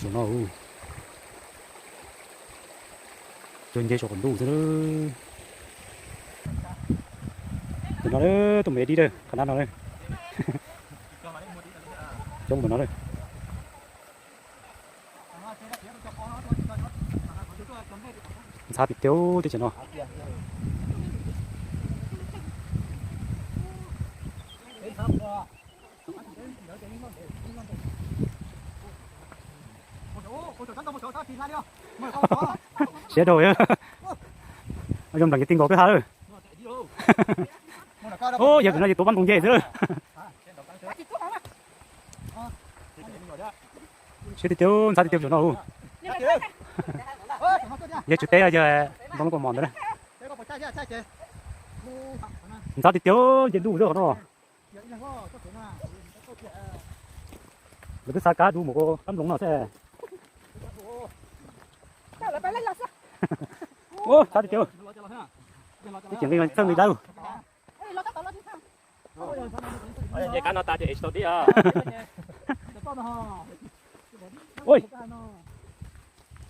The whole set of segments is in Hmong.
Tus no, cua nce saum qaum ntuj xwb. Tus no, tus me dib dawb qhov nab no. Coob mus no. Ntxhab tiag tiag teb chaws no. Siab dhau, zoo nram kev ti nkaus twb ha lawm. Yog pem no ces tuav pab ntoos nce xwb. Siab tiag tiag, ntxhab tiag tiag zaum no. Yog tsum teb yog ntoo lub kaus mom ntawd. Ntxhab tiag tiag, nce ntuj xwb qhov no. Lawv twb xa kab du mus qab nploov no xwb. Ntxhab tiag tiag, tib cis nqi txhawj nqi dawb. Nce kab no tas ces es tsis tau dib.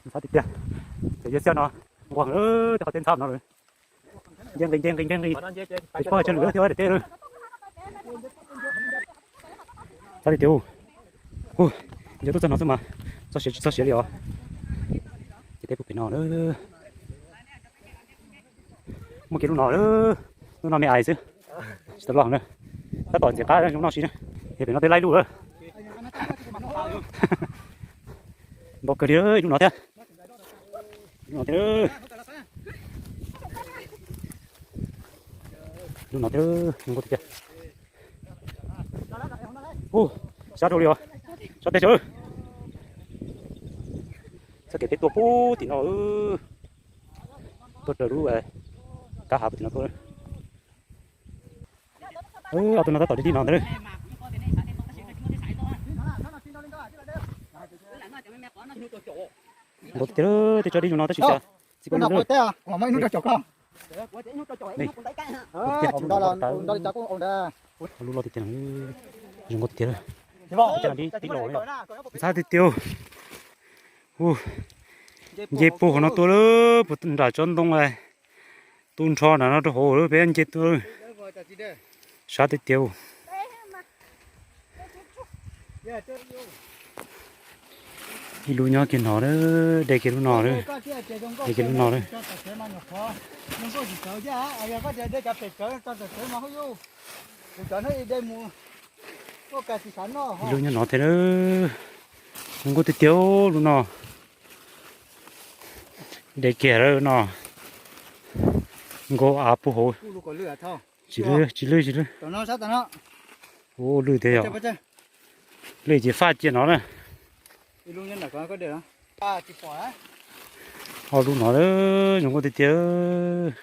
Ntxhab tiag tiag, ces yog xyov no nquag tej qhov tej ntxhab no lawm. Nce nqis nce nqis nce nqis, tsis paub tsawg lwm thiab daim teb lawm. Ntxhab tiag tiag, nce tuaj txog no xwb mas txog siav tsis txog siav li os. Ces teb puag pem no, muaj kiag lub no, lub no me ais xwb, tsis tau loj na. Tab tom ntxim qab zoo noj si na, es pem no twb laib lub lawm. Npau kawg li ib lub no thiab. Lub no thiab. Lub no thiab, zoo nkauj tiag tiag. Ub, sab rau li os. Sab teb chaws. Txoj kev peb tuaj puag tim no, tuaj raws lub kab hav puag tim no tuaj. Ob tug no tab tom dib dib no ntag. Nkaus tiag, tej tsob dib zoo no tab sis cas txiv pab no. Lub loj tiag tiag, zoo nkauj tiag tiag. Ntxhab tiag tiag. Nce puag hauv no tuaj lawm, puag nram tsob ntoo, tu nrho nram no rau hauv lawm, peb nce tuaj. Sab tiag tiag. Ib lub nyob kiag no, de kiag lub no, de kiag lub no. Ib lub nyob no thiab, zoo nkauj tiag tiag lub no. De kiag lub no. Nkaus av puag hauv. Tsis lwj, tsis lwj, tsis lwj. Ua lwj tiag yog. Lwj ces faj cia no na. Ob lub no, zoo nkauj tiag tiag.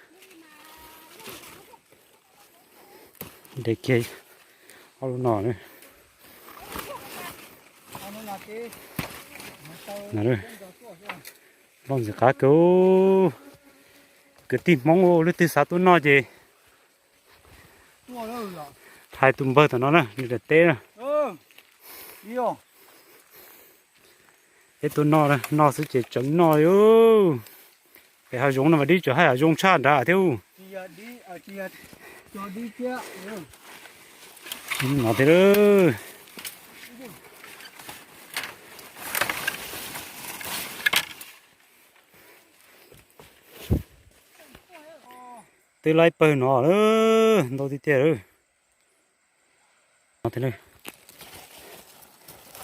De kiag ob lub no. Loj ntxim qab kawg. Kwv tij Hmoob ua leej twg xav tuaj noj ces hais tus npawg tom no na, nws daim teb na. Peb tuaj noj, noj xwb ces tseem noj li. Pem hav zoov no mas dib tseem haj yam zoo tshaj nrad thiab. No thiab. Twb laib pawg no lawm, ntau tiag tiag lawm. No thiab,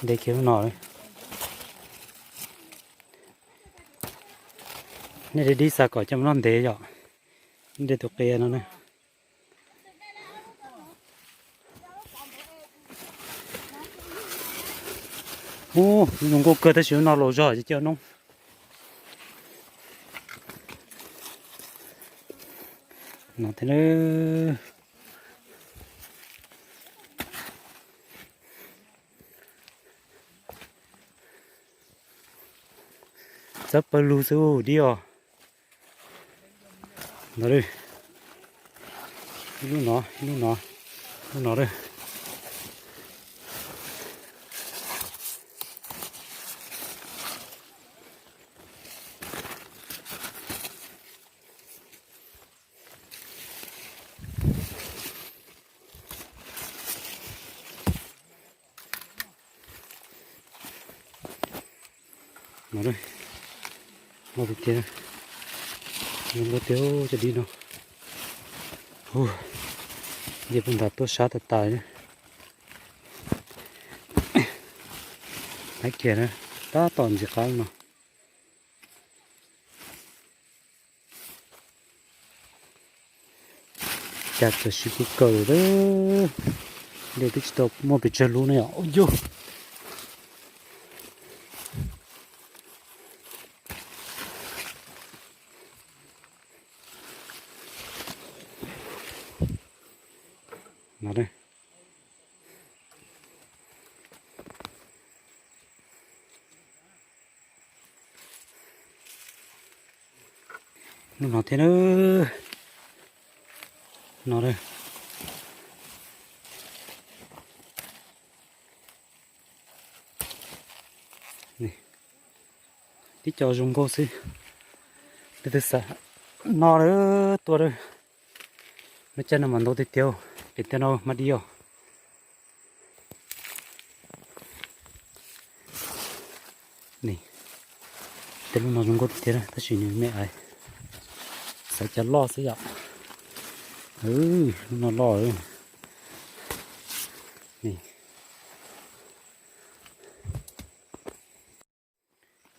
ntev kiag lub no. Nej de dib xa kom coj mus noj ntev yom. Nej de tus qia no na. Ub, zoo nkauj kawg tab sis no laus zog ces cia noob. No thiab. Txawb pawg lug xwb dib os. No, ib lub no, ib lub no, lub no lawm. No, no tiag tiag, zoo nkauj tiag cov dib no. Hu, nce puag nram tuaj sab tas tas li. Hais kiag na, tab tom ntxim qab no. Cas txawm siv kuv kawm lawm, dej twb tsis tau muaj pes tsawg lub ne yom. Ua yog no. Lub no thiab na. No, tib co zoo nkauj xwb. Leej twg xav noj lawm tuaj lawm. Lub caij no mas ntau tiag tiag, pem tej no mas dib os. Tej lub no zoo nkauj tiag tiag tab sis nws me ais, xaiv cov loj xwb yom. Lub no loj.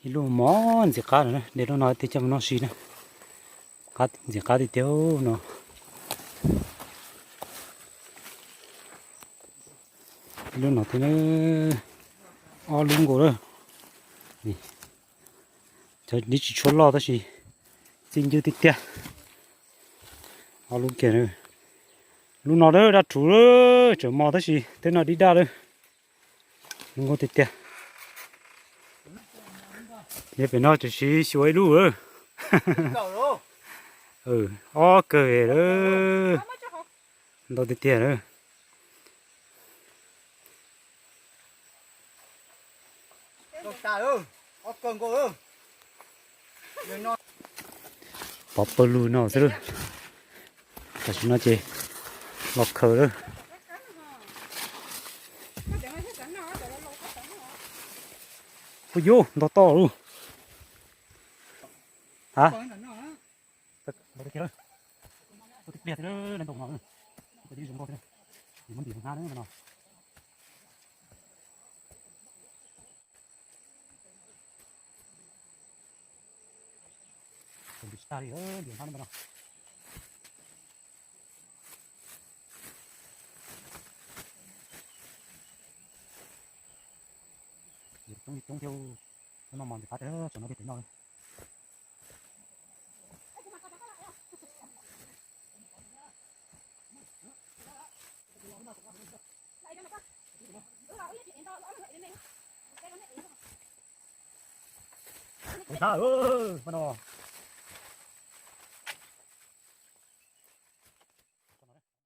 Ib lub mos ntxim qab na, de lub no tig coj mus noj si na. Ntxim qab tiag tiag no. Ib lub no thiab, ob lub nkaus lawm. Cov dib tsis tshua loj tab sis txij ncw tiag tiag. Ob lub kiag. Lub no daj rhuv, tseem mos tab sis tej no dib daj lawm. Zoo nkauj tiag tiag. Yog pem no tseem siv xyuas ib lub. Ob kawg lawm. Ntau tiag tiag lawm. Pov pawg lug no xwb lawm. Tam sim no ces los khaws lawm. Ua yus ntog toj lawm. Ha? Ntau tiag tiag lawm. Tuaj tib pliag xwb lawm, ntau no. Zoo nkauj thiab. Muab ntim hnab no. Tsis tag li, ntim hnab no. Coob li coob thiab. Lub no mos ntxim qab tiag, tsam no peb pem noj li. Ua tag, pab no.